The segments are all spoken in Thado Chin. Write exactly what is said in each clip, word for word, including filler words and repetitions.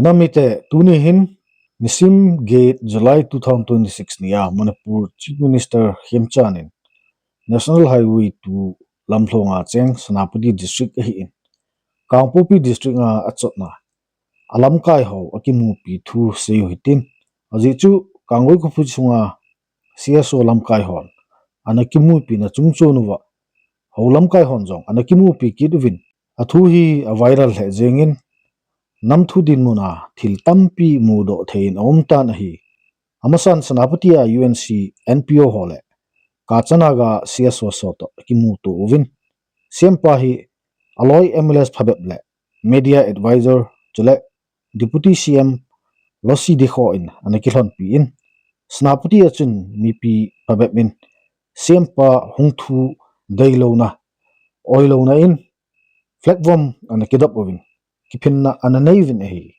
Namite, tuni hin, nisim get July two thousand twenty-six nia Manipur Chief Minister Khemchand in National Highway two lamlhonga cheng Senapati District ahin, Kangpokpi District a achotna alamkai ho akimupi thu seiyu hitin, ajeh chu Kanggui khopi sunga C S O lamkai hon ana kimupina chungchon uva, ho lamkai hon jong ana kimupi kit uvin, athu hi a viral lheh jengin, namthu dinmuna thil tampi mudoh theiyin aumtan ahi. Amasan Senapati a U N C N P O ho le Kacha Naga C S O ho toh kimuto uvin, C M pa hi aloi M L As phabep le media advisor chule Deputy C M Losii Dikho in ana kilhonpi in, Senapati a chun mipi phabep in C M pa hung thu deilouna, oilouna in flag vom ana kidop uvin, kiphinna ana nei uvin ahi.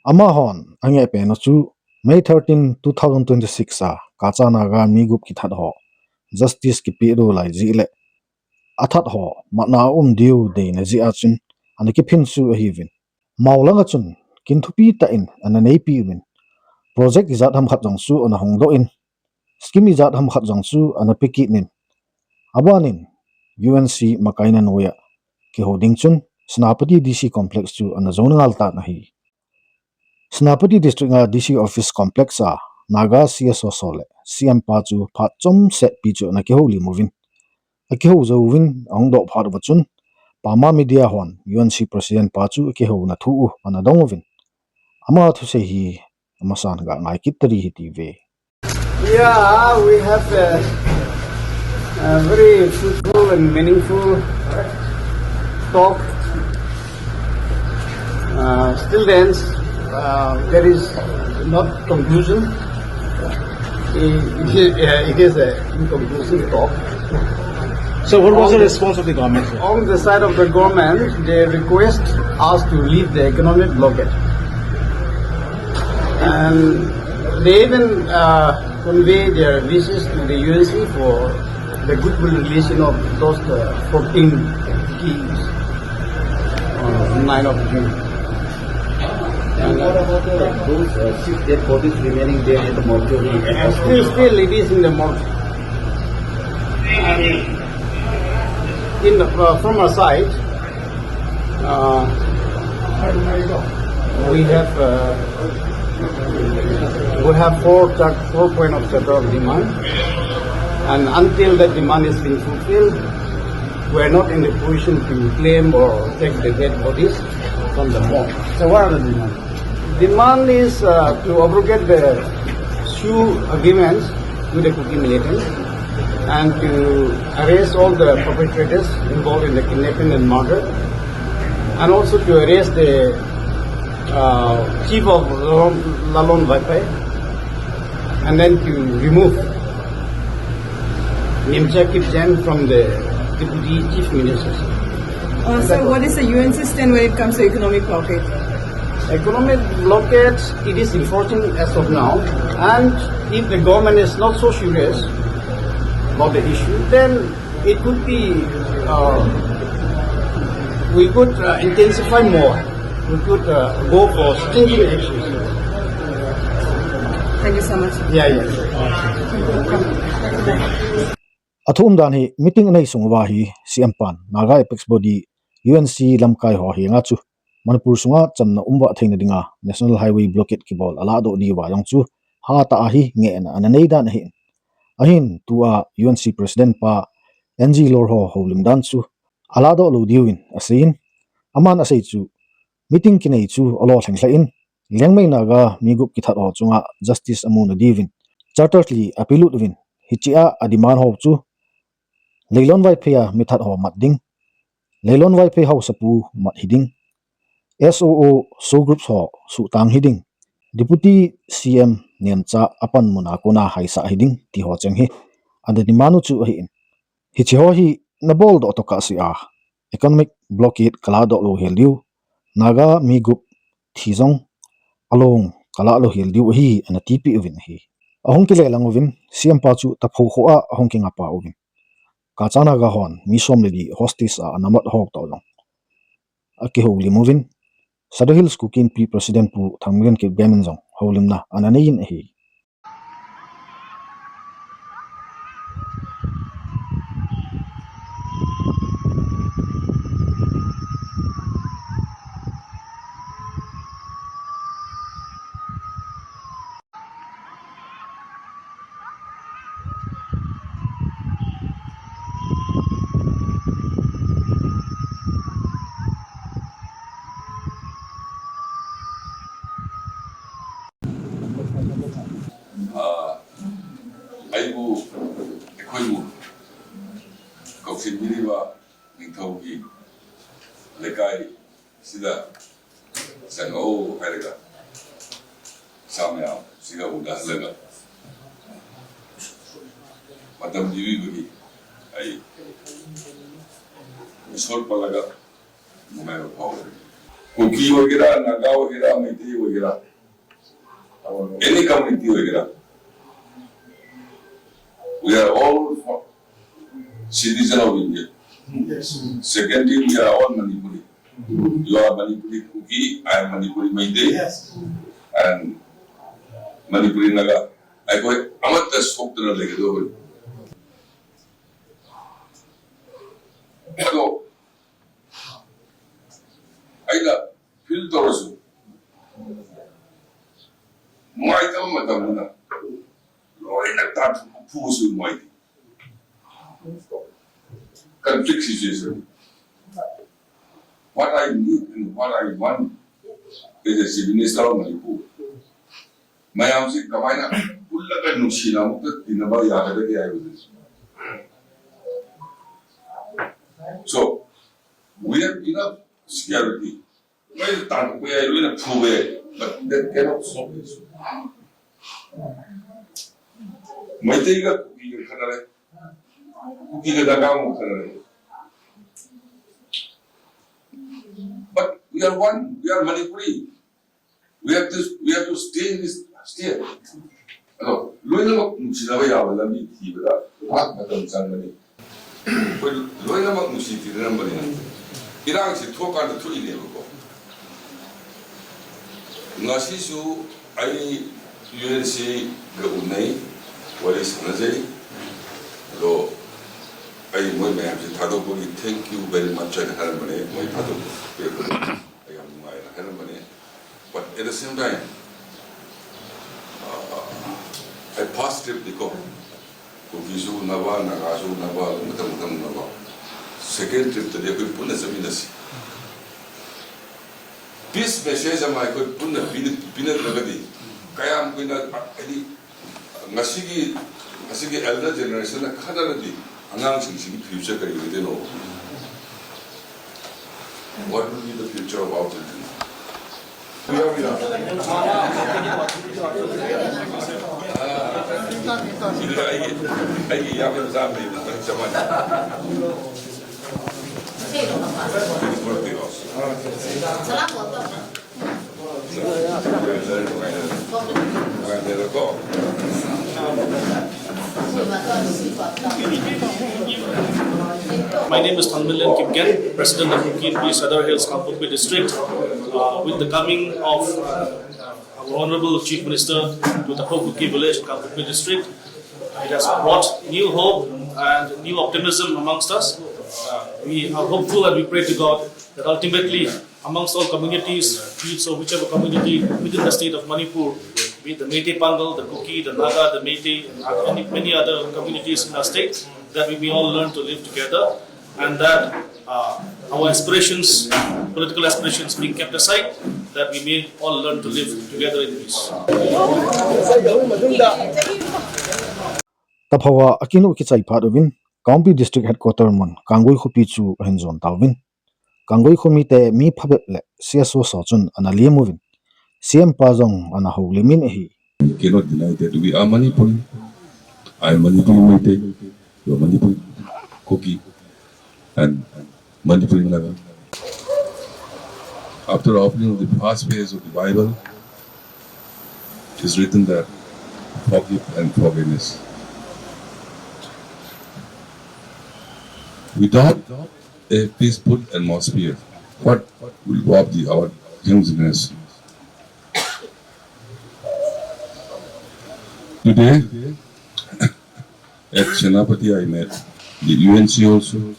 Amahon angeh pen u chu May thirteen, two thousand twenty-six a Kacha Naga mi gup kithat ho justice kipeh lou lai jeh le athat ho matna aum diu deina jeh a chun ana kiphin chu ahiuvin. Mao langa chun kin thupi tah in ana neipi uvin, project ijat ham khat jong chu ana hongdoh in, scheme ijat ham khat jong chu ana pe kit in, abanin U N C makaina noiya kihou ding chun Senapati D C complex chu ana jona ngal tan ahi. Senapati District a D C Office Complex a Naga C S O ho le C M pa chu phat chomset pi chu ana kihoulim uvin, akihou jouvin ahung doh phat uva chun Pama Media hon U N C President pa chu akihouna thu u ana dong uvin, ama thusei hi amasan ga ngai kit tadi hite. Yeah, we have a, a very fruitful and meaningful talk. Uh, still then, uh, there is not conclusion. It, it is, uh, it is a inconclusive talk. So what was the response of the government, sir? On the side of the government, they request us to lift the economic blockade. And they even, uh, convey their wishes to the U N C for the goodwill relation of those, uh, fourteen kids on nine of June. And what about the, those, uh, six dead bodies remaining there at the mortuary? Uh, still, still, it is in the morgue. And In the, uh, from our side, uh, we have, uh, we have four, four point of charter of demand, and until that demand is being fulfilled, we are not in the position to claim or take the dead bodies from the morgue. So what are the demands? Demand is, uh, to abrogate the SoO agreements with the Kuki militants and to arrest all the perpetrators involved in the kidnapping and murder, and also to arrest the, uh, chief of Lalon, Lalon Vaiphei, and then to remove Nimcha Kipgen from the deputy chief minister. Uh, sir, what is the U N C stand when it comes to economic blockade? Economic blockade, it is enforcing as of now, and if the government is not so serious about the issue, then it could be, uh, we could, uh, intensify more. We could, uh, go for stringent action. Thank you so much. Yeah, yeah. Athum dan hi meeting anei sung uva hi C M pan Naga Apex Body U N C lamkai ho hi nga chu Manipur sunga chamna umva theina dinga National Highway blockade kibol aladoh diuva jong chu hatah a hi ngehna ana nei dan ahi. Ahin tua U N C President pa N G Lorho houlim dan chu aladoh lou diuvin aseiyin, aman asei chu meeting kinei chu alo lhenglhah in, Liangmai Naga mi gup kithat ho chunga justice amuna diuvin charter three apelut uvin, hichea ademand ho chu Leilon Vaiphei a mithat ho mat ding, Leilon Vaiphei haosapu mat hiding, S O O SoO groups ho suhtang hiding, Deputy C M Nemcha apan muna kona haisah hiding ti ho cheng hi ana demand u chu ahin. Hiche ho hi naboldoh tokah sea economic blockade kaladoh lou hel diu, Naga mi gup thi jong along kalah lou hel diu ahi, ana tipeh uvin ahi. Ahung kile lang uvin, C M pa chu Taphou khoa ahung kingapa uvin, Kacha Naga hon mi som le li hostage a ana mat ho toh jong akihoulim uvin, Sadar Hills Kuki Inpi President Pu Thangminlen Kipgen in jong houlimna ana neiyin ahi. ꯑꯥ, ꯑꯩꯕꯨ, ꯑꯩꯈꯣꯏꯕꯨ ꯀꯧꯁꯤꯟꯕꯤꯔꯤꯕ ꯅꯤꯡꯊꯧꯒꯤ ꯂꯩꯀꯥꯏ ꯁꯤꯗ ꯆꯪꯉꯛꯎ ꯍꯥꯏꯔꯒ ꯏꯆꯥ ꯃꯌꯥꯝꯁꯤꯒ ꯎꯅꯍꯜꯂꯒ ꯃꯇꯝ ꯄꯤꯕꯤꯕꯒꯤ ꯑꯩ ꯏꯁꯣꯔ ꯄꯜꯂꯒ ꯅꯨꯡꯉꯥꯏꯕ ꯐꯥꯎꯏ꯫ ꯀꯨꯀꯤ ꯑꯣꯏꯒꯦꯔꯥ, ꯅꯥꯒꯥ ꯑꯣꯏꯒꯦꯔꯥ, ꯃꯩꯇꯩ ꯑꯣꯏꯒꯦꯔꯥ, any community ꯑꯣꯏꯒꯦꯔꯥ, we are all citizen of India. Yes. Secondly, we are all Manipuri. You are Manipuri Kuki, I am Manipuri Meitei, yes, and Manipuri Naga. ꯑꯩꯈꯣꯏ ꯑꯃꯠꯇ ꯁꯣꯛꯇꯅ ꯂꯩꯒꯗꯧꯕꯅꯤ꯫ ꯑꯗꯣ ꯑꯩꯅ feel ꯇꯧꯔꯁꯨ, ꯅꯨꯡꯉꯥꯏꯇꯕ ꯃꯇꯝꯗꯅ ꯂꯣꯏꯅ ꯇꯥꯟꯊꯣꯛꯄ ꯐꯨꯕꯁꯨ ꯅꯨꯡꯉꯥꯏꯇꯦ꯫ Conflict situation. What I need and what I want as a Chief Minister of Manipur, ꯃꯌꯥꯝꯁꯤ ꯀꯃꯥꯏꯅ ꯄꯨꯜꯂꯒ ꯅꯨꯡꯁꯤꯅ ꯑꯃꯨꯛꯇ ꯇꯤꯟꯅꯕ ꯌꯥꯒꯗꯒꯦ ꯍꯥꯏꯕꯗꯨꯅꯤ꯫ So, we have enough security. ꯂꯣꯏꯅ ꯇꯥꯟꯊꯣꯛꯄ ꯌꯥꯏ, ꯂꯣꯏꯅ ꯐꯨꯕ ꯌꯥꯏ, but that cannot solve the issue. ꯃꯩꯇꯩꯒ ꯀꯨꯀꯤꯒ ꯈꯠꯅꯔꯦ, ꯀꯨꯀꯤꯒ ꯅꯥꯒꯥ ꯑꯃꯨꯛ ꯈꯠꯅꯔꯦ꯫ But we are one, we are Manipuri. We have to, we have to stay in this, stay. ꯑꯗꯣ ꯂꯣꯏꯅꯃꯛ ꯅꯨꯡꯁꯤꯅꯕ ꯌꯥꯕ ꯂꯝꯕꯤ ꯊꯤꯕꯗ ꯉꯥꯏꯍꯥꯛ ꯃꯇꯝ ꯆꯪꯒꯅꯤ꯫ ꯑꯩꯈꯣꯏ ꯂꯣꯏꯅꯃꯛ ꯅꯨꯡꯁꯤ ꯇꯤꯟꯅꯔꯝꯕꯅꯤꯅ ꯏꯔꯥꯡꯁꯤ ꯊꯣꯛꯀꯥꯟꯗ ꯊꯣꯛꯏꯅꯦꯕꯀꯣ꯫ ꯉꯁꯤꯁꯨ ꯑꯩ ꯌꯨ ꯑꯦꯟ ꯁꯤꯒ ꯎꯅꯩ, ꯋꯥꯔꯤ ꯁꯥꯟꯅꯖꯩ꯫ ꯑꯗꯣ ꯑꯩ ꯃꯣꯏ ꯃꯌꯥꯝꯁꯦ ꯊꯥꯗꯣꯛꯄꯒꯤ "Thank you very much" ꯍꯥꯏꯅ ꯍꯥꯏꯔꯝꯕꯅꯦ꯫ ꯃꯣꯏ ꯊꯥꯗꯣꯛꯄ ꯄꯤꯔꯛꯄꯗꯣ ꯑꯩ ꯌꯥꯝ ꯅꯨꯡꯉꯥꯏꯅ ꯍꯥꯏꯔꯝꯕꯅꯦ꯫ But at the same time, uh, I first trip ꯅꯤꯀꯣ, ꯀꯨꯀꯤꯁꯨ ꯎꯅꯕ, ꯅꯥꯒꯥꯁꯨ ꯎꯅꯕ, ꯑꯗꯨꯝ ꯃꯊꯪ ꯃꯊꯪ ꯎꯅꯕ꯫ Second trip ꯇꯗꯤ ꯑꯩꯈꯣꯏ ꯄꯨꯟꯅ ꯆꯠꯃꯤꯟꯅꯁꯤ꯫ Peace message ꯑꯃ ꯑꯩꯈꯣꯏ ꯄꯨꯟꯅ ꯄꯤꯅ-, ꯄꯤꯅꯗ꯭ꯔꯒꯗꯤ ꯀꯌꯥꯝ ꯀꯨꯏꯅ, ꯍꯥꯏꯗꯤ, ꯉꯁꯤꯒꯤ, ꯉꯁꯤꯒꯤ elder generation ꯅ ꯈꯠꯅꯔꯗꯤ ꯑꯉꯥꯡꯁꯤꯡꯁꯤꯒꯤ future ꯀꯔꯤ ꯑꯣꯏꯗꯣꯏꯅꯣ? What will be the future of our children? ꯁꯤꯗ ꯑꯩꯒꯤ, ꯑꯩꯒꯤ ꯏꯌꯥꯝꯕ ꯃꯆꯥ ꯑꯃ ꯂꯩꯕꯗꯣ ꯆꯞ ꯃꯥꯟꯅꯩ꯫ My name is Thangminlen Kipgen, President of Kuki Inpi Sadar Hills Kangpokpi District. Uh, with the coming of, uh, our Honorable Chief Minister to the Kuki village in Kangpokpi District, it has brought new hope and new optimism amongst us. Uh, we are hopeful and we pray to God that ultimately, amongst all communities, be it so whichever community within the state of Manipur, be it the Meitei Pangal, the Kuki, the Naga, the Meitei, and other, many, many other communities in our state, that we may all learn to live together, and that, uh, our aspirations, political aspirations being kept aside, that we may all learn to live together in peace. Taphou a akinu kichai phat uvin, Kangpokpi District Headquarter mun, Kanggui khopi chu ahin jon tauvin. Kanggui khomi te mi phabep le C S O sa chun ana lem uvin, C M pa jong ana houlim in ahi. You cannot deny that we are Manipuri. I am Manipuri Meitei. You are Manipuri Kuki. And Manipuri Naga. After opening the first page of the Bible, it is written that forgive and forgiveness. Without a peaceful atmosphere, what will go up the, our young generation? Today, at Senapati, I met the U N C also.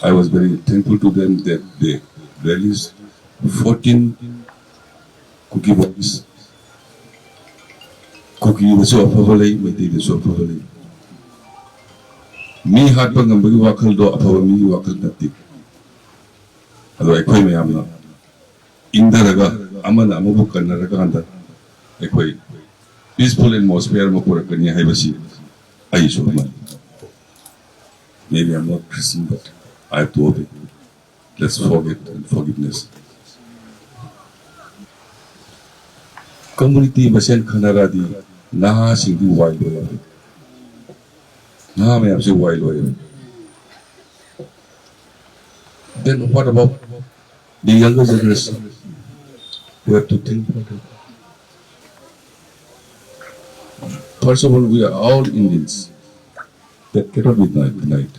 I was very thankful to them that they released fourteen Kuki boys. Kuki dasu aphaba lei, Meitei dasu aphaba lei. Mi hatpa ngambagi wakhal do aphaba mi wakhal nati. Ado, ekhoi mayam na. Inda raga, amana amabu kanna raga handa, ekhoi peaceful atmosphere ma pura kanya hai basi, ai su man. Maybe I'm not Christian, but I have to obey. Let's forget and forgiveness. Community masen khanara di, naha sing di wai lo ya. Naha mayam si wai lo ya. Then what about the younger generation? We have to think about it. First of all, we are all Indians. That cannot be denied, denied.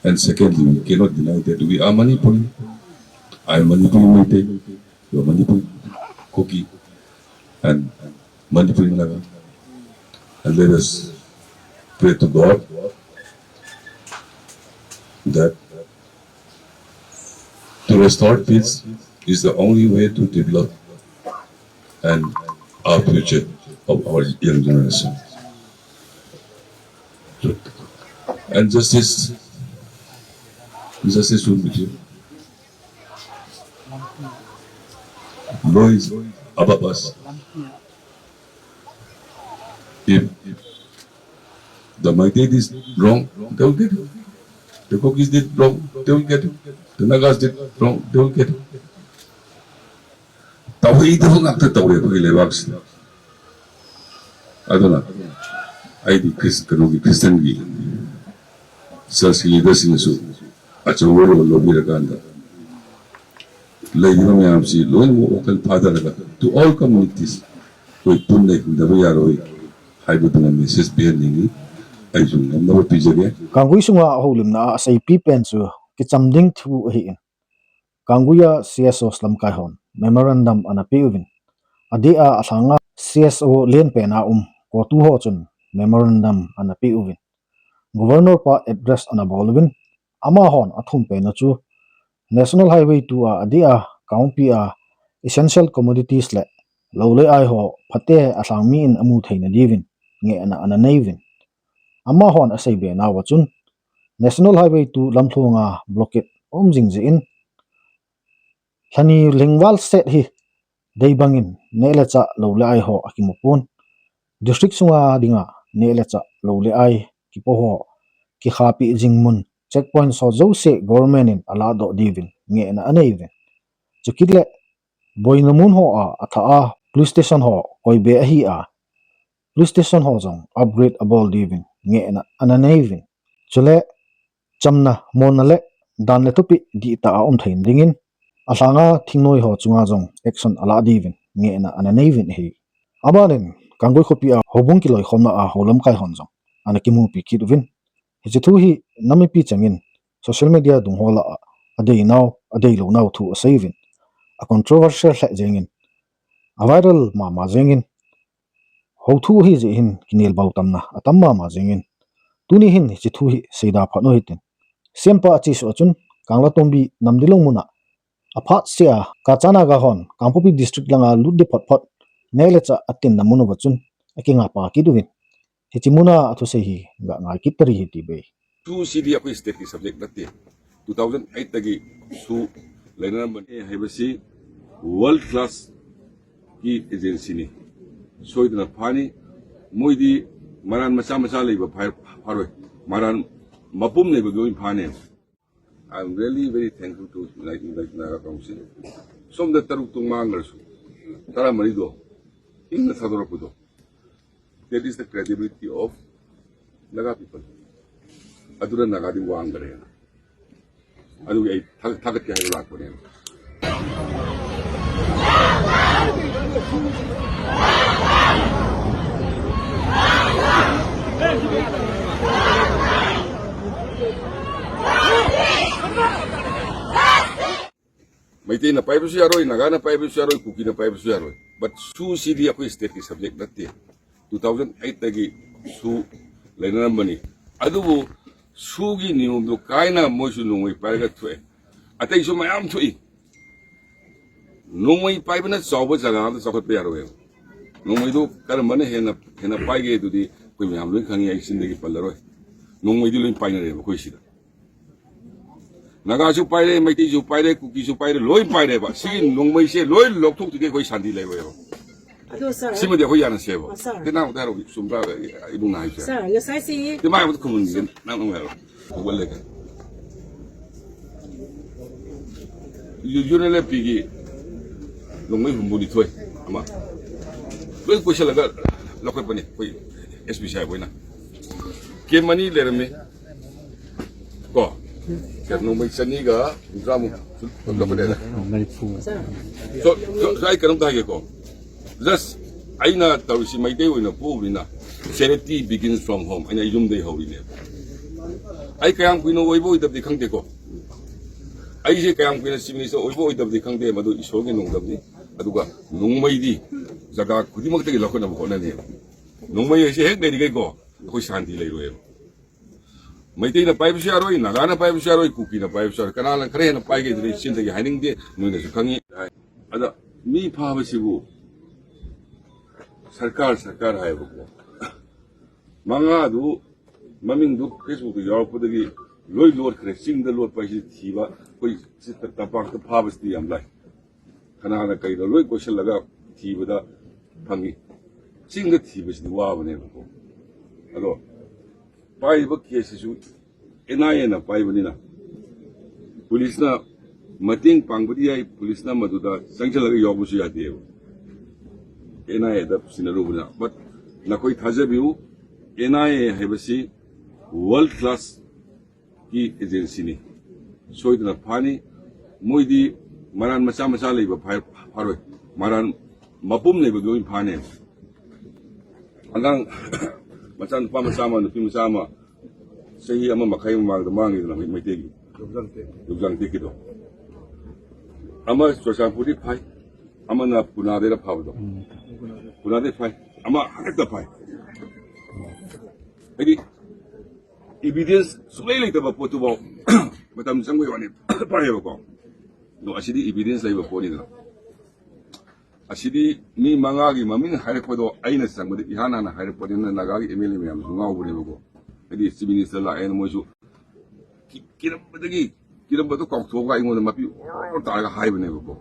And secondly, we cannot deny that we are Manipuri. I am Manipuri Meitei, you are Manipuri Kuki, and Manipuri Naga. And let us pray to God that to restore peace is the only way to develop and our future of our young generation. And justice, justice will be due. Law is above us. If the Meitei did wrong, they will get it. The Kukis did wrong, they will get it. The Nagas did wrong, they will get it. Tawhidaba ngakta tawle pa ki leibak si. Aduna, aidi Christ, kanu ki Christian ki, church ki leader sing su, achung wo lo lo bi rakanda. Leidina mayam si, loin mo okan pada raga, to all communities, koi pun nei hunda ba yaroi, hai bu tuna message bi ningi, ai jung nam na ba pijage. Kanggui sunga houlimna a seipi pen chu, kicham ding thu ahi in. Kanggui a C S O slam kai hon, memorandum ana pi uvin. Adi a athanga C S O len pen a um, kotu ho chun, memorandum ana pi uvin. Governor pa address ana bol uvin, amahon athum pen a chu National Highway two a adeh a, Kangpokpi a essential commodities le lou le ai ho phatea lhangmi in amu theina diuvin ngehna ana nei uvin. Amahon asei be nauva chun, National Highway two lamlhonga blockade um jing jeh in, lhani lhingval set hi dei bangin neh le chah lou le ai ho akimu pon. District sunga dinga neh le chah lou le ai kipo ho kikhapi jing mun checkpoint ho jouse government in alahdoh diuvin ngehna anei uvin. Chukit le boina mun ho a, athah a police station ho koi be ahi a, police station ho jong upgrade abol diuvin ngehna ana nei uvin. Chule chamna, monna le dan le thupi dihtah a um thei dingin, alhanga thingnoi ho chunga jong action ala diuvin ngehna ana nei uvin ahi. Abanin Kangpokpi khopi a houbung kiloikhomna a houlamkai hon jong ana kimupi kit uvin. Hiche thu hi nam mipi chengin social media dung ho lah a adei nau, adei lou nau thu asei uvin, a controversial lheh jengin, a viral mama jengin, hou thu ahi jeh hin kinel bau tamna atam mama jengin, tuni hin hiche thu hi seida phat u hitin. Sempa achesuh a chun Kanglatongbi Namdilong mun a aphat sea Kacha Naga hon Kangpokpi district langa lut di phot phot neh le chah atinna mun uva chun akingapa kit uvin, hiche muna athusei hi ga ngai kit tari hite. ꯁꯨꯁꯤꯗꯤ ꯑꯩꯈꯣꯏ ꯁ꯭ꯇꯦꯠꯀꯤ ꯁꯕꯖꯦꯛ ꯅꯠꯇꯦ꯫ Two thousand ꯑꯩꯠꯇꯒꯤ ꯁꯨ ꯂꯩꯅꯔꯝꯕꯅꯤ꯫ ꯑꯦ ꯍꯥꯏꯕꯁꯤ ꯋꯥꯔꯜ ꯀ꯭ꯂꯥꯁꯀꯤ ꯑꯦꯖꯦꯟꯁꯤꯅꯤ꯫ ꯁꯣꯏꯗꯅ ꯐꯥꯅꯤ꯫ ꯃꯣꯏꯗꯤ ꯃꯔꯥꯟ ꯃꯆꯥ ꯃꯆꯥ ꯂꯩꯕ ꯐꯥ-, ꯐꯥꯔꯣꯏ꯫ ꯃꯔꯥꯟ ꯃꯄꯨꯝ ꯂꯩꯕꯗꯨ ꯂꯣꯏ ꯐꯥꯅꯦꯕ꯫ I am really very thankful to United Naga Council. ꯁꯣꯝꯗ ꯇꯔꯨꯛꯇꯣ ꯉꯥꯡꯈ꯭ꯔꯁꯨ, ꯇꯔꯥꯃꯔꯤꯗꯣ ꯏꯪꯅ ꯊꯥꯗꯣꯔꯛꯄꯗꯣ, that is the credibility of Naga people. ꯑꯗꯨꯅ ꯅꯥꯒꯥꯗꯤ ꯋꯥꯡꯗ꯭ꯔꯦꯅ꯫ ꯑꯗꯨꯒꯤ ꯑꯩ ꯊꯥꯒꯠ-, ꯊꯥꯒꯠꯀꯦ ꯍꯥꯏꯕ ꯂꯥꯛꯄꯅꯦꯕ꯫ ꯃꯩꯇꯩꯅ ꯄꯥꯏꯕꯁꯨ ꯌꯥꯔꯣꯏ, ꯅꯥꯒꯥꯅ ꯄꯥꯏꯕꯁꯨ ꯌꯥꯔꯣꯏ, ꯀꯨꯀꯤꯅ ꯄꯥꯏꯕꯁꯨ ꯌꯥꯔꯣꯏ꯫ But ꯁꯨꯁꯤꯗꯤ ꯑꯩꯈꯣꯏ ꯁ꯭ꯇꯦꯠꯀꯤ ꯁꯕꯖꯦꯛ ꯅꯠꯇꯦ꯫ ꯇꯨ ꯊꯥꯎꯖꯟ ꯑꯩꯠꯇꯒꯤ ꯁꯨ ꯂꯩꯅꯔꯝꯕꯅꯤ꯫ ꯑꯗꯨꯕꯨ ꯁꯨꯒꯤ ꯅꯤꯌꯣꯝꯗꯨ ꯀꯥꯏꯅ ꯃꯣꯏꯁꯨ ꯅꯣꯡꯃꯩ ꯄꯥꯏꯔꯒ ꯊꯣꯛꯑꯦ꯫ ꯑꯇꯩꯁꯨ ꯃꯌꯥꯝ ꯊꯣꯛꯏ꯫ ꯅꯣꯡꯃꯩ ꯄꯥꯏꯕꯅ ꯆꯥꯎꯕ ꯖꯒꯥ ꯑꯃꯗ ꯆꯥꯎꯈꯠꯄ ꯌꯥꯔꯣꯏꯕ꯫ ꯅꯣꯡꯃꯩꯗꯨ ꯀꯔꯝꯕꯅ ꯍꯦꯟꯅ, ꯍꯦꯟꯅ ꯄꯥꯏꯒꯦ ꯑꯗꯨꯗꯤ ꯑꯩꯈꯣꯏ ꯃꯌꯥꯝ ꯂꯣꯏ ꯈꯪꯉꯤ, ꯑꯩ ꯆꯤꯟꯗꯒꯤ ꯄꯜꯂꯔꯣꯏ꯫ ꯅꯣꯡꯃꯩꯗꯤ ꯂꯣꯏ ꯄꯥꯏꯅꯔꯦꯕ ꯑꯩꯈꯣꯏ ꯁꯤꯗ꯫ ꯅꯥꯒꯥꯁꯨ ꯄꯥꯏꯔꯦ, ꯃꯩꯇꯩꯁꯨ ꯄꯥꯏꯔꯦ, ꯀꯨꯀꯤꯁꯨ ꯄꯥꯏꯔꯦ, ꯂꯣꯏ ꯄꯥꯏꯔꯦꯕ꯫ ꯁꯤꯒꯤ ꯅꯣꯡꯃꯩꯁꯦ ꯂꯣꯏ ꯂꯧꯊꯣꯛꯇ꯭ꯔꯤꯉꯩ ꯑꯩꯈꯣꯏ ꯁꯥꯟꯇꯤ ꯂꯩꯔꯣꯏꯕ꯫ ꯑꯗꯣ ꯁꯥꯔ, ꯁꯤꯃꯗꯤ ꯑꯩꯈꯣꯏ ꯌꯥꯅꯁꯦꯕ꯫ ꯑ, ꯁꯥꯔ꯫ ꯇꯦ, ꯅꯪ ꯑꯝꯇ ꯍꯥꯏꯔꯛꯑꯣ, ꯆꯨꯝꯕ꯭ꯔꯥ? ꯏꯕꯨꯡꯅ ꯍꯥꯏꯁꯦ꯫ ꯁꯥꯔ, ꯉꯁꯥꯏꯁꯤ ꯇꯦ, ꯃꯥ ꯑꯝꯇ ꯈꯨꯝꯍꯟꯈꯤꯒꯦ, ꯅꯪ ꯑꯃꯨꯛ ꯍꯥꯏꯔꯛꯑꯣ꯫ ꯍꯧꯒꯠꯂꯦ꯫ ꯌꯨ-, ꯌꯨ ꯑꯦꯟ ꯑꯦꯜ ꯑꯦꯐ ꯄꯤꯒꯤ ꯅꯣꯡꯃꯩ ꯍꯨꯝꯐꯨꯅꯤꯊꯣꯏ ꯑꯃ ꯂꯣꯏ ꯀꯣꯏꯁꯤꯜꯂꯒ ꯂꯧꯈꯠꯄꯅꯤ ꯑꯩꯈꯣꯏ ꯑꯦꯁ ꯄꯤ ꯁꯥꯍꯦꯕ ꯍꯣꯏꯅ꯫ ꯀꯦꯝ ꯑꯅꯤ ꯂꯩꯔꯝꯃꯤ꯫ ꯀꯣ? ꯀꯩꯅꯣ, ꯅꯣꯡꯃꯩ ꯆꯅꯤꯒ ꯍꯨꯝꯗ꯭ꯔꯥꯃꯨꯛ ꯂꯧꯈꯠꯂꯦꯅ꯫ ꯃꯔꯤꯐꯨ꯫ So, so, so, ꯑꯩ ꯀꯩꯅꯣꯝꯇ ꯍꯥꯏꯒꯦꯀꯣ꯫ Just ꯑꯩꯅ ꯇꯧꯔꯤꯁꯤ ꯃꯩꯇꯩ ꯑꯣꯏꯅ ꯄꯣꯛꯎꯕꯅꯤꯅ, charity begins from home꯫ ꯑꯩꯅ ꯑꯩ ꯌꯨꯝꯗꯩ ꯍꯧꯔꯤꯅꯦꯕ꯫ ꯑꯩ ꯀꯌꯥꯝ ꯀꯨꯏꯅ ꯑꯣꯏꯕ ꯑꯣꯏꯗꯕꯗꯤ ꯈꯪꯗꯦꯀꯣ꯫ ꯑꯩꯁꯦ ꯀꯌꯥꯝ ꯀꯨꯏꯅ chief minister ꯑꯣꯏꯕ ꯑꯣꯏꯗꯕꯗꯤ ꯈꯪꯗꯦ, ꯃꯗꯨ ꯏꯁꯣꯔꯒꯤ ꯅꯣꯡꯗꯝꯅꯤ꯫ ꯑꯗꯨꯒ ꯅꯣꯡꯃꯩꯗꯤ ꯖꯒꯥ ꯈꯨꯗꯤꯡꯃꯛꯇꯒꯤ ꯂꯧꯈꯠꯅꯕ ꯍꯣꯠꯅꯅꯦꯕ꯫ ꯅꯣꯡꯃꯩ ꯑꯁꯤ ꯍꯦꯛ ꯂꯩꯔꯤꯈꯩꯀꯣ, ꯑꯩꯈꯣꯏ ꯁꯥꯟꯇꯤ ꯂꯩꯔꯣꯏꯕ꯫ ꯃꯩꯇꯩꯅ ꯄꯥꯏꯕꯁꯨ ꯌꯥꯔꯣꯏ, ꯅꯥꯒꯥꯅ ꯄꯥꯏꯕꯁꯨ ꯌꯥꯔꯣꯏ, ꯀꯨꯀꯤꯅ ꯄꯥꯏꯕꯁꯨ ꯌꯥꯔꯣꯏ꯫ ꯀꯅꯥꯅ ꯈꯔ ꯍꯦꯟꯅ ꯄꯥꯏꯒꯦ ꯑꯗꯨꯗꯤ ꯑꯩ ꯆꯤꯟꯗꯒꯤ ꯍꯥꯏꯅꯤꯡꯗꯦ, ꯅꯣꯏꯅꯁꯨ ꯈꯪꯉꯤ꯫ ꯑꯗ ꯃꯤ ꯐꯥꯕꯁꯤꯕꯨ ꯁꯔꯀꯥꯔ, ꯁꯔꯀꯥꯔ ꯍꯥꯏꯌꯦꯕꯀꯣ꯫ ꯃꯉꯥꯗꯨ ꯃꯃꯤꯡꯗꯨ Facebook ꯇ ꯌꯥꯎꯔꯛꯄꯗꯒꯤ ꯂꯣꯏ ꯂꯣꯠꯈ꯭ꯔꯦ꯫ ꯆꯤꯡꯗ ꯂꯣꯠꯄ ꯍꯥꯏꯁꯤ ꯊꯤꯕ, ꯑꯩꯈꯣꯏ ꯁꯤ ꯇꯝꯄꯥꯛꯇ ꯐꯥꯕꯁꯤꯗꯤ ꯌꯥꯝ ꯂꯥꯏ꯫ ꯀꯅꯥꯅ ꯀꯩꯅꯣ ꯂꯣꯏ ꯀꯣꯏꯁꯤꯜꯂꯒ ꯊꯤꯕꯗ ꯐꯪꯉꯤ꯫ ꯆꯤꯡꯗ ꯊꯤꯕꯁꯤꯗꯤ ꯋꯥꯕꯅꯦꯕꯀꯣ꯫ ꯑꯗꯣ ꯄꯥꯏꯔꯤꯕ case ꯁꯤꯁꯨ ꯑꯦꯟ ꯑꯥꯏ ꯑꯦꯅ ꯄꯥꯏꯕꯅꯤꯅ, ꯄꯨꯂꯤꯁꯅ ꯃꯇꯦꯡ ꯄꯥꯡꯕꯗꯤ ꯌꯥꯏ, ꯄꯨꯂꯤꯁꯅ ꯃꯗꯨꯗ ꯆꯪꯁꯤꯜꯂꯒ ꯌꯥꯎꯕꯁꯨ ꯌꯥꯗꯦꯕ, ꯑꯦꯟ ꯑꯥꯏ ꯑꯦꯗ ꯁꯤꯟꯅꯔꯨꯕꯅꯤꯅ꯫ But ꯅꯈꯣꯏ ꯊꯥꯖꯕꯤꯌꯨ, ꯑꯦꯟ ꯑꯥꯏ ꯑꯦ ꯍꯥꯏꯕꯁꯤ world class ꯀꯤ ꯑꯦꯖꯦꯟꯁꯤꯅꯤ꯫ ꯁꯣꯏꯗꯅ ꯐꯥꯅꯤ꯫ ꯃꯣꯏꯗꯤ ꯃꯔꯥꯟ ꯃꯆꯥ ꯃꯆꯥ ꯂꯩꯕ ꯐꯥ-, ꯐꯥꯔꯣꯏ꯫ ꯃꯔꯥꯟ ꯃꯄꯨꯝ ꯂꯩꯕꯗꯨ ꯂꯣꯏ ꯐꯥꯅꯦꯕ꯫ ꯑꯉꯥꯡ ꯃꯆꯥ, ꯅꯨꯄꯥ ꯃꯆꯥ ꯑꯃ, ꯅꯨꯄꯤ ꯃꯆꯥ ꯑꯃ ꯆꯍꯤ ꯑꯃ ꯃꯈꯥꯏ ꯃꯃꯥꯡꯗ ꯃꯥꯡꯉꯤꯗꯅ ꯃꯩ-, ꯃꯩꯇꯩꯒꯤ ꯂꯨꯞꯖꯥꯡ ꯇꯦꯛ-, ꯂꯨꯞꯖꯥꯡ ꯇꯦꯛꯀꯤꯗꯣ꯫ ꯑꯃ ꯆꯨꯔꯆꯥꯟꯄꯨꯔꯗꯤ ꯐꯥꯏ, ꯑꯃꯅ ꯄꯨꯅꯥꯗꯩꯔ ꯐꯥꯕꯗꯣ꯫ ꯎꯝ꯫ ꯄꯨꯅꯥꯗꯩ ꯐꯥꯏ꯫ ꯑꯃ ꯍꯟꯗꯛꯇ ꯐꯥꯏ꯫ ꯍꯥꯏꯗꯤ Evidence ꯁꯨꯡꯂꯩ ꯂꯩꯇꯕ ꯄꯣꯠꯇꯨꯐꯥꯎ ꯃꯇꯝ ꯆꯪꯕꯒꯤ ꯋꯥꯅꯤ ꯐꯔꯦꯕꯀꯣ꯫ ꯑꯗꯣ ꯑꯁꯤꯗꯤ evidence ꯂꯩꯕ ꯄꯣꯠꯅꯤꯗꯅ꯫ ꯑꯁꯤꯗꯤ ꯃꯤ ꯃꯉꯥꯒꯤ ꯃꯃꯤꯡ ꯍꯥꯏꯔꯛꯄꯗꯣ ꯑꯩꯅ ꯆꯪꯕꯗ ꯏꯍꯥꯟ ꯍꯥꯟꯅ ꯍꯥꯏꯔꯛꯄꯅꯤꯅ ꯅꯥꯒꯥꯒꯤ MLA ꯃꯌꯥꯝꯁꯨ ꯉꯥꯎꯕꯅꯦꯕꯀꯣ꯫ ꯍꯥꯏꯗꯤ Chief Minister ꯂꯥꯛꯑꯦꯅ ꯃꯣꯏꯁꯨ ꯀꯤ-, ꯀꯤꯔꯝꯕꯗꯒꯤ, ꯀꯤꯔꯝꯕꯗꯣ ꯀꯥꯎꯊꯣꯛꯑꯒ ꯑꯩꯉꯣꯟꯗ ꯃꯄꯤ ꯑꯣꯔꯣ ꯇꯥꯔꯒ ꯍꯥꯏꯕꯅꯦꯕꯀꯣ꯫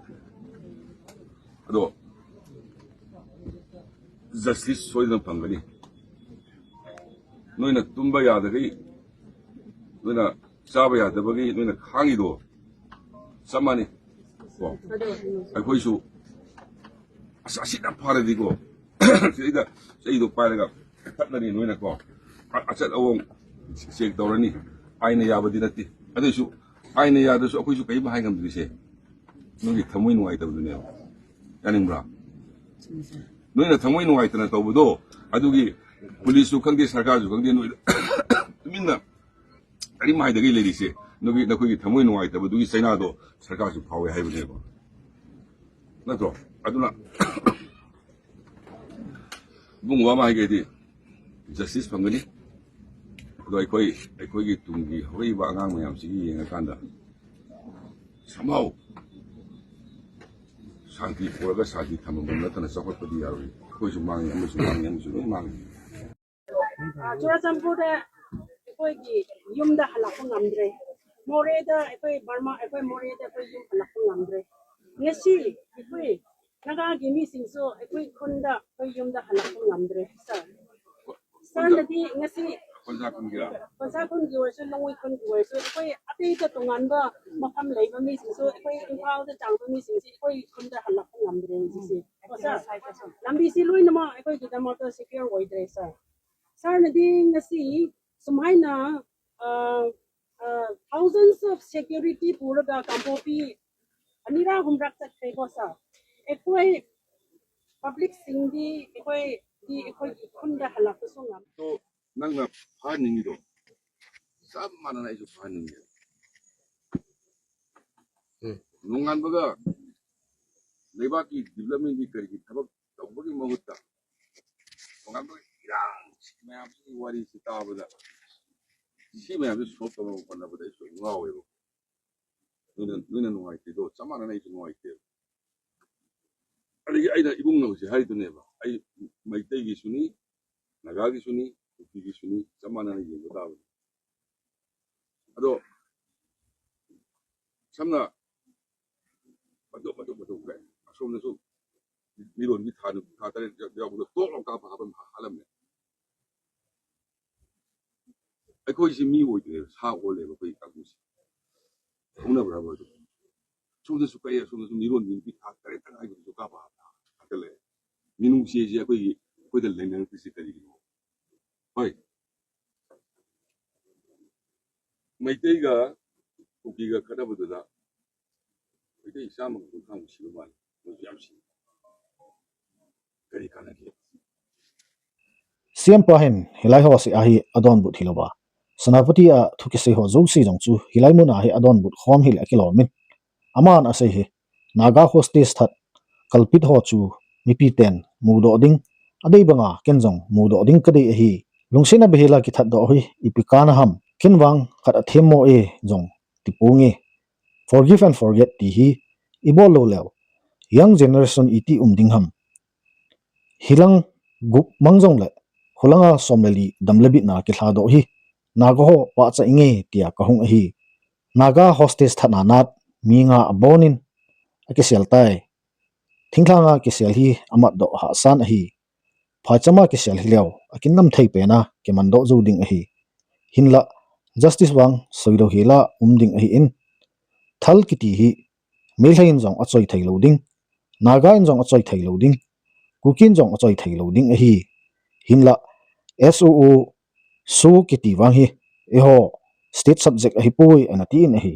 ꯑꯗꯣ justice ꯁꯣꯏꯗꯅ ꯐꯪꯒꯅꯤ꯫ ꯅꯣꯏꯅ ꯇꯨꯝꯕ ꯌꯥꯗꯈꯩ, ꯅꯣꯏꯅ ꯆꯥꯕ ꯌꯥꯗꯕꯒꯤ ꯅꯣꯏꯅ ꯈꯥꯡꯉꯤꯗꯣ ꯆꯞ ꯃꯥꯟꯅꯩ꯫ ꯀꯣ? ꯑꯩꯈꯣꯏꯁꯨ ꯑꯁ, ꯑꯁꯤꯅ ꯐꯔꯗꯤꯀꯣ, ꯁꯤꯗꯩꯗ ꯆꯩꯗꯣ ꯄꯥꯏꯔꯒ ꯊꯠꯂꯅꯤ ꯅꯣꯏꯅꯀꯣ꯫ ꯑ-, ꯑꯆꯠ ꯑꯋꯣꯡ check ꯇꯧꯔꯅꯤ꯫ ꯑꯥꯏꯟꯅ ꯌꯥꯕꯗꯤ ꯅꯠꯇꯦ꯫ ꯑꯗꯨꯏꯁꯨ ꯑꯥꯏꯟꯅ ꯌꯥꯗ꯭ꯔꯁꯨ ꯑꯩꯈꯣꯏꯁꯨ ꯀꯔꯤꯝ ꯍꯥꯏ ꯉꯝꯗ꯭ꯔꯤꯁꯦ ꯅꯣꯏꯒꯤ ꯊꯃꯣꯏ ꯅꯨꯡꯉꯥꯏꯇꯕꯗꯨꯅꯦꯕ꯫ ꯌꯥꯅꯤꯡꯕ꯭ꯔꯥ? ꯅꯣꯏꯅ ꯊꯃꯣꯏ ꯅꯨꯡꯉꯥꯏꯇꯅ ꯇꯧꯕꯗꯣ, ꯑꯗꯨꯒꯤ ꯄꯨꯂꯤꯁꯁꯨ ꯈꯪꯗꯦ, ꯁꯔꯀꯥꯔꯁꯨ ꯈꯪꯗꯦ, ꯅꯣꯏ ꯇꯨꯃꯤꯟꯅ ꯀꯔꯤꯝ ꯍꯥꯏꯗꯒꯩ ꯂꯩꯔꯤꯁꯦ, ꯅꯈꯣꯏꯒꯤ, ꯅꯈꯣꯏꯒꯤ ꯊꯃꯣꯏ ꯅꯨꯡꯉꯥꯏꯇꯕꯗꯨꯒꯤ ꯆꯩꯅꯥꯗꯣ ꯁꯔꯀꯥꯔꯁꯨ ꯐꯥꯎꯋꯦ ꯍꯥꯏꯕꯅꯦꯕ꯫ ꯅꯠꯇ꯭ꯔꯣ? ꯑꯗꯨꯅ ꯏꯕꯨꯡꯉꯣ ꯑꯃ ꯍꯥꯏꯒꯦꯗꯤ, justice ꯐꯪꯒꯅꯤ꯫ ꯑꯗꯣ ꯑꯩꯈꯣꯏ, ꯑꯩꯈꯣꯏꯒꯤ ꯇꯨꯡꯒꯤ ꯍꯧꯔꯛꯏꯕ ꯑꯉꯥꯡ ꯃꯌꯥꯝꯁꯤꯒꯤ ꯌꯦꯡꯉꯀꯥꯟꯗ, somehow ꯁꯥꯟꯇꯤ ꯄꯨꯔꯒ ꯁꯥꯟꯇꯤ ꯊꯝꯕ ꯅꯠꯇꯅ ꯆꯥꯎꯈꯠꯄꯗꯤ ꯌꯥꯔꯣꯏ꯫ ꯑꯩꯈꯣꯏꯁꯨ ꯃꯥꯡꯉꯤ, ꯑꯃꯁꯨ ꯃꯥꯡꯉꯤ, ꯑꯃꯁꯨ ꯂꯣꯏ ꯃꯥꯡꯉꯤ꯫ ꯑ, ꯆꯨꯔꯆꯥꯟꯄꯨꯔꯗ ꯑꯩꯈꯣꯏꯒꯤ ꯌꯨꯝꯗ ꯍꯜꯂꯛꯄ ꯉꯝꯗ꯭ꯔꯦ꯫ ꯃꯣꯔꯦꯗ ꯑꯩꯈꯣꯏ ꯕꯔꯃꯥ, ꯑꯩꯈꯣꯏ ꯃꯣꯔꯦꯗ ꯑꯩꯈꯣꯏ ꯌꯨꯝ ꯍꯜꯂꯛꯄ ꯉꯝꯗ꯭ꯔꯦ꯫ ꯉꯁꯤ ꯑꯩꯈꯣꯏ ꯅꯥꯒꯥꯒꯤ ꯃꯤꯁꯤꯡꯁꯨ ꯑꯩꯈꯣꯏ ꯈꯨꯟꯗ ꯑꯩꯈꯣꯏ ꯌꯨꯝꯗ ꯍꯜꯂꯛꯄ ꯉꯝꯗ꯭ꯔꯦ, sir꯫ Sirꯅꯗꯤ ꯉꯁꯤ ꯈꯣꯟꯖꯥ ꯈꯨꯟꯒꯤꯔꯥ? ꯈꯣꯟꯖꯥ ꯈꯨꯟꯒꯤ ꯑꯣꯏꯔꯁꯨ, ꯂꯣꯡꯋꯨꯏ ꯈꯨꯟꯒꯤ ꯑꯣꯏꯔꯁꯨ, ꯑꯩꯈꯣꯏ ꯑꯇꯩꯗ ꯇꯣꯉꯥꯟꯕ ꯃꯐꯝ ꯂꯩꯕ ꯃꯤꯁꯤꯡꯁꯨ ꯑꯩꯈꯣꯏ ꯏꯝꯐꯥꯜꯗ ꯆꯥꯡꯕ ꯃꯤꯁꯤꯡꯁꯤ ꯑꯩꯈꯣꯏ ꯈꯨꯟꯗ ꯍꯜꯂꯛꯄ ꯉꯝꯗ꯭ꯔꯦ ꯍꯧꯖꯤꯛꯁꯦ꯫ ꯀꯣ, sir? ꯂꯝꯕꯤꯁꯤ ꯂꯣꯏꯅꯃꯛ ꯑꯩꯈꯣꯏꯒꯤꯗꯃꯛꯇ secure ꯑꯣꯏꯗ꯭ꯔꯦ, sir꯫ Sirꯅꯗꯤ ꯉꯁꯤ ꯁꯨꯃꯥꯏꯅ, ꯑ, ꯑ, thousands of security ꯄꯨꯔꯒ ꯀꯥꯡꯄꯣꯛꯄꯤ ꯑꯅꯤꯔꯛ ꯑꯍꯨꯝꯔꯛ ꯆꯠꯈ꯭ꯔꯦꯀꯣ, sir꯫ ꯑꯩꯈꯣꯏ publicꯁꯤꯡꯗꯤ, ꯑꯩꯈꯣꯏꯗꯤ ꯑꯩꯈꯣꯏꯒꯤ ꯈꯨꯟꯗ ꯍꯜꯂꯛꯄꯁꯨ ꯉꯝ- ꯑꯗꯣ ꯅꯪꯅ ꯐꯥꯍꯟꯅꯤꯡꯉꯤꯗꯣ ꯆꯞ ꯃꯥꯟꯅꯅ ꯑꯩꯁꯨ ꯐꯥꯍꯟꯅꯤꯡꯉꯦ꯫ ꯎꯝ꯫ ꯅꯣꯡꯉꯥꯟꯕꯒ ꯂꯩꯕꯥꯛꯀꯤ developmentꯀꯤ ꯀꯔꯤꯒꯤ ꯊꯕꯛ ꯇꯧꯕꯒꯤ ꯃꯍꯨꯠꯇ ꯇꯣꯉꯥꯟꯕ ꯏꯔꯥꯡ ꯁꯤ ꯃꯌꯥꯝꯁꯤꯒꯤ ꯋꯥꯔꯤꯁꯤ ꯇꯥꯕꯗ, ꯁꯤ ꯃꯌꯥꯝꯁꯤ solve ꯇꯧꯅꯕ ꯍꯣꯠꯅꯕꯗ ꯑꯩꯁꯨ ꯉꯥꯎꯋꯦꯕ꯫ ꯅꯣꯏꯅ, ꯅꯣꯏꯅ ꯅꯨꯡꯉꯥꯏꯇꯦꯗꯣ ꯆꯞ ꯃꯥꯟꯅꯅ ꯑꯩꯁꯨ ꯅꯨꯡꯉꯥꯏꯇꯦꯕ꯫ ꯑꯗꯒꯤ ꯑꯩꯅ ꯏꯕꯨꯡꯅ ꯍꯧꯖꯤꯛ ꯍꯥꯏꯔꯤꯗꯨꯅꯦꯕ, ꯑꯩ ꯃꯩꯇꯩꯒꯤꯁꯨꯅꯤ, ꯅꯥꯒꯥꯒꯤꯁꯨꯅꯤ, ꯀꯨꯀꯤꯒꯤꯁꯨꯅꯤ, ꯆꯞ ꯃꯥꯟꯅꯅ ꯌꯦꯡꯕ ꯇꯥꯕꯅꯤ꯫ ꯑꯗꯣ ꯁꯝꯅ ꯃꯇꯨꯞ ꯃꯇꯨꯞ ꯃꯇꯨꯞ ꯀꯥꯏ ꯑꯁꯣꯝꯗꯁꯨ ꯃꯤꯔꯣꯟꯕꯤ ꯊꯥ ꯅꯨ-, ꯊꯥ ꯇꯔꯦꯠ ꯌꯥꯎꯕꯗꯣ ꯇꯣꯛ ꯂꯥꯎ ꯀꯥꯞꯄ ꯍꯥꯠꯂꯝ-, ꯍꯥꯠꯂꯝꯃꯦ꯫ ꯑꯩꯈꯣꯏꯁꯤ ꯃꯤ ꯑꯣꯏꯗ꯭ꯔꯦꯕ, ꯁꯥ ꯑꯣꯜꯂꯦꯕ ꯑꯩꯈꯣꯏ ꯀꯥꯡꯕꯨꯁꯦ꯫ ꯈꯪꯅꯕ꯭ꯔꯕ ꯑꯗꯨ? ꯁꯣꯝꯗꯁꯨ ꯀꯛꯑꯦ, ꯁꯣꯝꯗꯁꯨ ꯃꯤꯔꯣꯟꯕꯤ ꯅꯨꯄꯤ ꯊꯥ ꯇꯔꯦꯠꯇ ꯉꯥꯏꯕꯗꯨꯁꯨ ꯀꯥꯞꯄ ꯍꯥꯞꯄ ꯍꯥꯞꯀꯠꯂꯛꯑꯦ꯫ ꯃꯤꯅꯨꯡꯁꯤꯁꯦ ꯑꯩꯈꯣꯏꯒꯤ, ꯑꯩꯈꯣꯏꯗ ꯂꯩꯅꯔꯛꯇ꯭ꯔꯤꯁꯦ ꯀꯔꯤꯒꯤꯅꯣ? ꯍꯣꯏ꯫ ꯃꯩꯇꯩꯒ ꯀꯨꯀꯤꯒ ꯈꯠꯅꯕꯗꯨꯗ ꯃꯩꯇꯩ ꯆꯥꯝꯃꯒ ꯀꯨꯟꯊ꯭ꯔꯥꯃꯨꯛ ꯁꯤꯕ ꯃꯥꯜꯂꯦ꯫ ꯃꯣꯏꯁꯨ ꯌꯥꯝ ꯁꯤ꯫ ꯀꯔꯤ ꯀꯥꯟꯅꯒꯦ? ꯁꯤ ꯑꯦꯝ ꯄꯥꯍꯦꯟ ꯍꯤꯂꯥꯏ ꯍꯣ ꯑꯁꯤ ꯑꯍꯤ ꯑꯗꯣꯟꯕꯨꯠ ꯍꯤꯂꯣꯕ꯫ ꯁꯦꯅꯥꯄꯇꯤ ꯑ ꯊꯨꯀꯤꯁꯤ ꯍꯣ ꯖꯧꯁꯤ ꯖꯣꯡ ꯆꯨ ꯍꯤꯂꯥꯏ ꯃꯨꯅ ꯑꯍꯤ ꯑꯗꯣꯟꯕꯨꯠ ꯍꯣꯝ ꯍꯤꯜ ꯑꯀꯤꯂꯣꯃꯤꯟ꯫ ꯑꯃꯥꯟ ꯑꯁꯩ ꯍꯤ ꯅꯥꯒꯥ ꯍꯣꯁꯇꯦꯖ ꯊꯠ ꯀꯜꯄꯤꯠ ꯍꯣ ꯆꯨ ꯃꯤꯄꯤ ꯇꯦꯟ ꯃꯨꯗꯣ ꯑꯗꯤꯡ ꯑꯗꯩ ꯕꯉꯥ ꯀꯦꯟ ꯖꯣꯡ ꯃꯨꯗꯣ ꯑꯗꯤꯡ ꯀꯗꯩ ꯑꯍꯤ ꯂꯨꯡꯁꯤꯅ ꯕꯍꯤꯂꯥ ꯀꯤꯊꯠ ꯗꯣ ꯑꯍꯤ ꯏꯄꯤꯀꯥꯅ ꯍꯝ ꯀꯤꯟ ꯋꯥꯡ ꯈꯠ ꯑꯊꯦꯝ ꯃꯣ ꯑꯦ ꯖꯣꯡ ꯇꯤꯄꯨꯡ ꯑꯦ꯫ Forgive and forget ti hi ibol lou leu young generation iti um ding ham. Hilang gup mang jong le hulanga som le li dam le bitna kilha doh hi Naga ho pahcha inge tia kahung ahi. Naga hostage thatna nat mi nga abonin akisel tai. Thinglhanga kisel hi amat doh hahsan ahi. Phaichama kisel hileu akin nam thei pena kiman doh jou ding ahi. Hinlah justice vang soilou hela um ding ahin. Thal kiti hi Meilhei in jong achoi thei lou ding, Naga in jong achoi thei lou ding, Kuki in jong achoi thei lou ding ahi. Hinlah S O O, S O O kiti vang hi eiho state subject ahipoi ana tin ahi.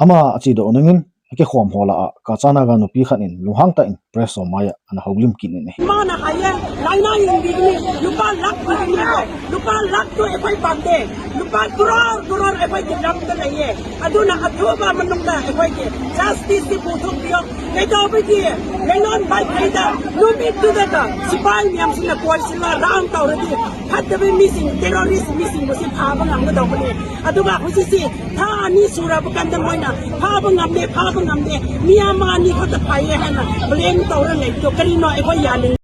Ama achedoh nungin akikhom ho lah a Kacha Naga nupi khat in lunghang tah in press ho maiya ana houlim kit in ahi. ꯏꯃꯥꯅ ꯍꯥꯏꯌꯦ, ꯂꯥꯏꯅꯥ ꯌꯦꯡꯕꯤꯒꯅꯤ, ꯂꯨꯄꯥ ꯂꯥꯈ ꯄꯤꯒꯅꯤ, ꯂꯨꯄꯥ ꯂꯥꯈꯇꯣ ꯑꯩꯈꯣꯏ ꯄꯥꯝꯗꯦ, ꯂꯨꯄꯥ ꯀꯔꯣꯔ ꯀꯔꯣꯔ ꯑꯩꯈꯣꯏꯒꯤ ꯂꯝꯗ ꯂꯩꯌꯦ꯫ ꯑꯗꯨꯅ ꯑꯊꯨꯕ ꯃꯅꯨꯡꯗ ꯑꯩꯈꯣꯏꯒꯤ ꯖꯁꯇꯤꯁꯁꯤ ꯄꯨꯊꯣꯛꯄꯤꯌꯣ꯫ ꯀꯩꯗꯧꯕꯒꯤ ꯂꯩꯂꯣꯟ ꯄꯥꯏꯈꯩꯗ ꯅꯨꯃꯤꯠꯇꯨꯗ ꯁꯤꯐꯥꯏ ꯃꯌꯥꯝꯁꯤꯅ ꯀꯣꯏꯁꯤꯜꯂ ꯔꯥꯎꯟ ꯇꯧꯔꯗꯤ ꯐꯠꯇꯕ ꯃꯤꯁꯤꯡ, ꯇꯦꯔꯣꯔꯤꯁ ꯃꯤꯁꯤꯡꯕꯨꯁꯤ ꯐꯥꯕ ꯉꯝꯒꯗꯧꯕꯅꯤ꯫ ꯑꯗꯨꯒ ꯍꯧꯖꯤꯛꯁꯤ ꯊꯥ ꯑꯅꯤ ꯁꯨꯔꯕ ꯀꯥꯟꯗ ꯃꯣꯏꯅ ꯐꯥꯕ ꯉꯝꯗꯦ, ꯐꯥꯕ ꯉꯝꯗꯦ, ꯃꯤ ꯑꯃ ꯑꯅꯤ ꯈꯛꯇ ꯐꯥꯏꯌꯦ ꯍꯥꯏꯅ ꯕ꯭ꯂꯦꯝ ꯇꯧꯔ ꯂꯩꯕꯗꯣ ꯀꯔꯤꯅꯣ ꯑꯩꯈꯣꯏ ꯌꯥꯅꯤꯡ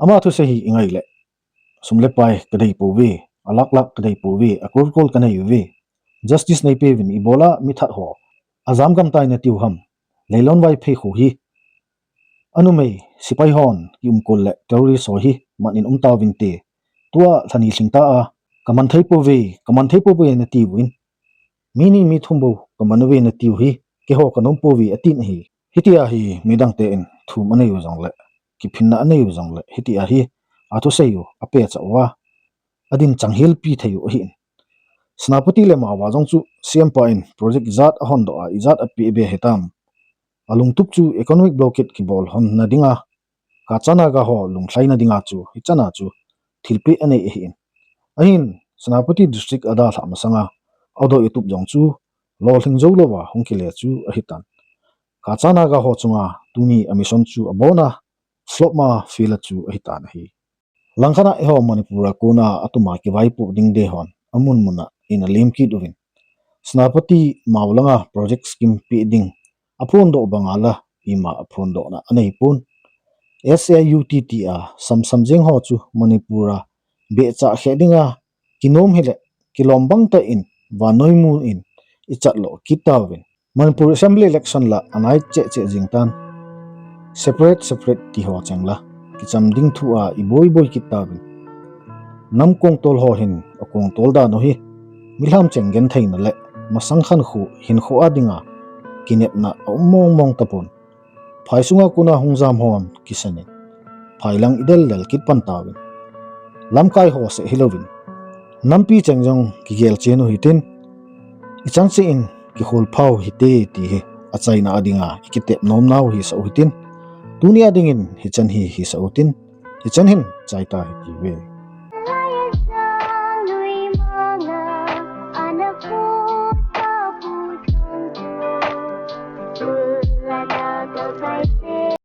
ꯑꯃ ꯊꯨꯁꯦ ꯍꯤ ꯏꯪꯉꯥꯏ ꯂꯦ꯫ ꯑꯁꯨꯝ ꯂꯦ ꯄꯥꯏ ꯀꯗꯩ ꯄꯨꯋꯦ, ꯑꯂꯥꯛ ꯂꯥꯛ ꯀꯗꯩ ꯄꯨꯋꯦ, ꯑꯀꯨꯔ ꯀꯣꯜ ꯀꯅꯩ ꯎꯋꯦ꯫ ꯖꯁꯇꯤꯁ ꯅꯩ ꯄꯦ ꯋꯤꯟ ꯏꯕꯣꯂꯥ ꯃꯤꯊꯠ ꯍꯣ꯫ ꯑꯖꯥꯝ ꯒꯝ ꯇꯥꯏ ꯅ ꯇꯤꯎ ꯍꯝ꯫ ꯂꯩꯂꯣꯟ ꯋꯥꯏ ꯐꯩ ꯈꯨ ꯍꯤ꯫ ꯑꯅꯨꯃꯩ, ꯁꯤꯄꯥꯏ ꯍꯣꯟ, ꯀꯤ ꯎꯝꯀꯨꯜ ꯂꯦ, ꯇꯦꯔꯣꯔꯤꯁ ꯍꯣ ꯍꯤ, ꯃꯠ ꯏꯟ ꯎꯝ ꯇꯥꯎ ꯋꯤꯟ ꯇꯦ꯫ ꯇꯨꯑ, ꯂꯍꯅꯤ ꯁꯤꯡ ꯇꯥ ꯑ, ꯀꯃꯟ ꯊꯩ ꯄꯨꯋꯦ, ꯀꯃꯟ ꯊꯩ ꯄꯨꯋꯦ ꯅ ꯇꯤꯎ ꯋꯤꯟ꯫ ꯃꯤꯅꯤ ꯃꯤ ꯊꯨꯝꯕꯧ ꯀꯃꯟ ꯎꯋꯦ ꯅ ꯇꯤꯎ ꯍꯤ, ꯀꯦꯍꯣ ꯀꯅꯣꯝ ꯄꯨꯋꯦ ꯑꯇꯤꯟ ꯍꯤ꯫ ꯍꯤꯇꯤ ꯑꯍꯤ ꯃꯤꯗꯪ ꯇꯦ ꯏꯟ ꯊꯨꯝ ꯑꯅꯩ ꯎ ꯖꯣꯡ ꯂꯦ, ꯀꯤꯐꯤꯟꯅ ꯑꯅꯩ ꯎ ꯖꯣꯡ ꯂꯦ, ꯍꯤꯇꯤ ꯑꯍꯤ ꯑꯊꯨ ꯁꯩ ꯎ ꯑꯄꯦ ꯆ ꯎ ꯑ, ꯑꯗꯤꯟ ꯆꯪꯍꯤꯜ ꯄꯤ ꯊꯩ ꯎ ꯑꯍꯤ ꯏꯟ꯫ ꯁꯦꯅꯥꯄꯇꯤ ꯂꯦ ꯃꯥ ꯋꯥ ꯖꯣꯡ ꯆꯨ ꯁꯤ ꯑꯦꯝ ꯄꯥ ꯏꯟ ꯄ꯭ꯔꯣꯖꯦꯛ ꯏꯖꯥꯠ ꯑꯍꯣꯟ ꯗꯣ ꯑ ꯏꯖꯥꯠ ꯑꯄꯤ ꯏꯕꯦ ꯍꯦ ꯇꯥꯝ꯫ ꯑꯂꯨꯡ ꯇꯨꯞ ꯆꯨ ꯏꯀꯣꯅꯣꯃꯤꯛ ꯕ꯭ꯂꯣꯀꯦꯠ ꯀꯤ ꯕꯣꯜ ꯍꯣꯟ ꯅ ꯗꯤꯡ ꯑ, ꯀꯥꯆꯥ ꯅꯥꯒꯥ ꯍꯣ ꯂꯨꯡ ꯂꯩ ꯅ ꯆꯨ, ꯍꯤꯆꯥ ꯅ ꯆꯨ, ꯊꯤꯜꯄꯤ ꯑꯅꯩ ꯑꯍꯤ ꯏꯟ꯫ ꯑꯍꯤꯟ, ꯁꯦꯅꯥꯄꯇꯤ ꯗꯤꯁꯇ꯭ꯔꯤꯛ ꯑꯗꯥ ꯂꯥꯛ ꯃꯁꯪ ꯑ, ꯑꯗꯣ ꯏꯇꯨꯞ ꯖꯣꯡ ꯆꯨ, ꯂꯣ ꯂꯤꯡ ꯖꯧ ꯂꯣ ꯋꯥ ꯍꯣꯡ ꯀꯤ ꯂꯦ ꯆꯨ ꯑꯍꯤ ꯇꯥꯟ꯫ ꯀꯥꯆꯥ ꯅꯥꯒꯥ ꯍꯣ ꯆꯨꯡ ꯑ, ꯇꯨꯅꯤ ꯑꯃꯤꯁꯣꯟ ꯆꯨ ꯑꯕꯣ ꯅ, ꯐ꯭ꯂꯣꯞ ꯃ ꯐꯤ ꯂ ꯆꯨ ꯑꯍꯤ ꯇꯥꯟ ꯑꯍꯤ꯫ ꯂꯪ ꯈꯅ ꯑꯦꯍꯣ ꯃꯅꯤꯄꯨꯔ ꯀꯣꯅ ꯑꯇꯨꯝ ꯑ ꯀꯤꯚꯥꯏ ꯄꯨ ꯗꯤꯡ ꯗꯦ ꯍꯣꯟ, ꯑꯃꯨꯟ ꯃꯨꯟ ꯑ ꯏꯟ ꯑ ꯂꯦꯝ ꯀꯤꯠ ꯎ ꯋꯤꯟ꯫ ꯁꯦꯅꯥꯄꯇꯤ ꯃꯥꯎ ꯂꯪ ꯑ ꯄ꯭ꯔꯣꯖꯦꯛ ꯁ꯭ꯀꯤꯝ ꯄꯤ ꯗꯤꯡ, ꯑꯐꯣꯟ ꯗꯣ ꯕꯪ ꯑ ꯂ, ꯏꯃ ꯑꯐꯣꯟ ꯗꯣ ꯅ ꯑꯅꯩ ꯄꯨꯟ꯫ ꯑꯦꯁ ꯑꯦ ꯌꯨ ꯇꯤ ꯇꯤ ꯑ ꯁꯝ ꯁꯝ ꯖꯦꯡ ꯍꯣ ꯆꯨ ꯃꯅꯤꯄꯨꯔ ꯑ ꯕꯦ ꯆꯥ ꯈꯦ ꯗꯤꯡ ꯑ ꯀꯤꯅꯣꯝ ꯍꯤ ꯂꯦ, ꯀꯤꯂꯣꯝ ꯕꯪ ꯇ ꯏꯟ, ꯋꯥ ꯅꯣꯏ ꯃꯨ ꯏꯟ, ꯏꯆꯠ ꯂꯣ ꯀꯤꯠ ꯇꯥ ꯋꯤꯟ꯫ ꯃꯅꯤꯄꯨꯔ ꯑꯦꯁꯦꯝꯕ꯭ꯂꯤ ꯏꯂꯦꯛꯁꯟ ꯂ ꯑꯅꯥꯏ ꯆꯦ ꯆꯦ ꯖꯤꯡ ꯇꯥꯟ꯫ ꯁꯦꯄꯔꯦꯠ ꯁꯦꯄꯔꯦꯠ ꯇꯤ ꯍꯣ ꯆꯦꯡ ꯂ, ꯀꯤꯆꯝ ꯗꯤꯡ ꯊꯨ ꯑ ꯏꯕꯣꯏ ꯕꯣꯏ ꯀꯤꯠ ꯇꯥ ꯋꯤꯟ꯫ ꯅꯝ ꯀꯣꯡ ꯇꯣꯜ ꯍꯣ ꯍꯤꯟ, ꯑꯀꯣꯡ ꯇꯣꯜ ꯗꯥ ꯅꯣ ꯍꯤ꯫ ꯃꯤꯂꯥꯝ ꯆꯦꯡ ꯒꯦꯟ ꯊꯩ ꯅ ꯂꯦ, ꯃꯁꯪ ꯈꯟ ꯈꯨ, ꯍꯤꯟ ꯈꯨ ꯑ ꯗꯤꯡ ꯑ, ꯀꯤꯅꯦꯠ ꯅ ꯑ ꯎꯝ ꯃꯣꯡ ꯃꯣꯡ ꯇ ꯄꯨꯟ꯫ ꯐꯥꯏ ꯁꯨꯡ ꯑ ꯀꯨꯅ ꯍꯣꯡ ꯖꯥꯝ ꯍꯣꯟ ꯀꯤꯁꯟ ꯏꯟ꯫ ꯐꯥꯏ ꯂꯪ ꯏꯗꯦꯜ ꯗꯦꯜ ꯀꯤꯠ ꯄꯟ ꯇꯥ ꯋꯤꯟ꯫ ꯂꯝ ꯀꯥꯏ ꯍꯣ ꯁꯦ ꯍꯤ ꯂꯣ ꯋꯤꯟ꯫ ꯅꯝ ꯄꯤ ꯆꯦꯡ ꯖꯣꯡ ꯀꯤꯒꯦꯜ ꯆꯦꯟ ꯎ ꯍꯤ ꯇꯤꯟ꯫ ꯏꯆꯪ ꯆꯦ ꯏꯟ ꯀꯤꯈꯣꯜ ꯐꯥꯎ ꯍꯤ ꯇꯦ ꯇꯤ ꯍꯤ꯫ ꯑꯆꯥꯏ ꯅ ꯑ ꯗꯤꯡ ꯑ ꯏꯀꯤꯇꯦꯞ ꯅꯣꯝ ꯅꯥꯎ ꯍꯤ ꯁ ꯎ ꯍꯤ ꯇꯤꯟ꯫ ꯇꯨꯅꯤ ꯑ ꯗꯤꯡ ꯏꯟ ꯍꯤꯆꯟ ꯍꯤ ꯍꯤ ꯁ ꯎ ꯇꯤꯟ꯫ ꯍꯤꯆꯟ ꯍꯤꯟ ꯆꯥꯏ ꯇꯥ ꯍꯤ ꯇꯤ ꯋꯦ꯫